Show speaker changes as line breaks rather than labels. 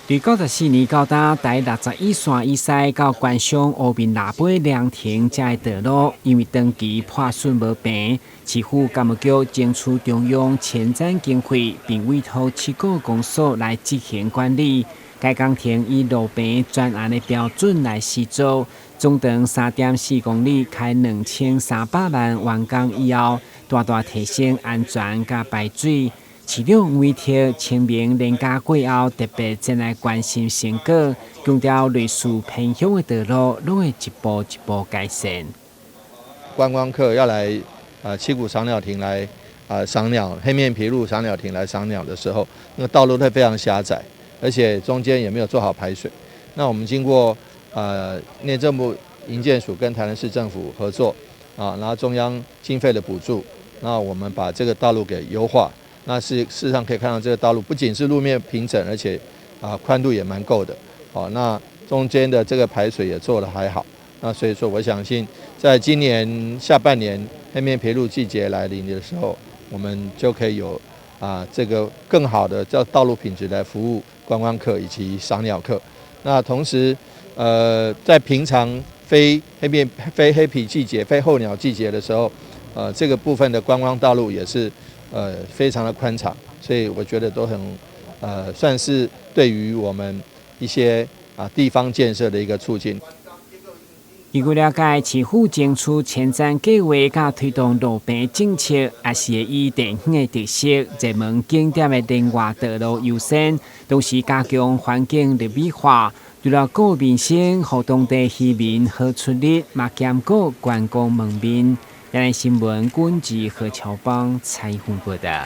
佇94年到今，台61線以西到關鄉烏面蜊尾涼亭遮的道路，因為長期破損無平，市府工務局爭取中央前瞻經費，並委託七股公所來執行管理。該工程以路平專案的標準來施作，總長3.4公里，開2300萬完工以後，大大提升安全佮排水。市長委託清明連假過後，特別前來關心成果，強調類似偏鄉的道路，攏會一步一步改善。
觀光客要來啊七股賞鳥亭來啊賞鳥，黑面琵鷺賞鳥亭來賞鳥的時候，那個道路會非常狹窄，而且中間也沒有做好排水。那我們經過內政部營建署跟台南市政府合作啊，然後中央經費的補助，那我們把這個道路給優化。那是事實上可以看到，這個道路不僅是路面平整，而且啊寬度也蠻夠的。哦，那中間的這個排水也做得還好。那所以說，我相信在今年下半年黑面琵鷺季節來臨的時候，我們就可以有啊這個更好的叫道路品質來服務觀光客以及賞鳥客。那同時，在平常非黑面非黑皮季節、非候鳥季節的時候，這個部分的觀光道路也是非常的寬敞，所以我覺得都很，算是對於我們一些啊地方建設的一個促進。
據了解，市府爭取前瞻計劃，佮推動路平政策，也是會以地方的特色、熱門景點的連外道路優先，同時加強環境綠美化，除了顧民生，予當地漁民好出入，嘛兼顧觀光門面。亞視新聞，軍事何喬邦採訪報道。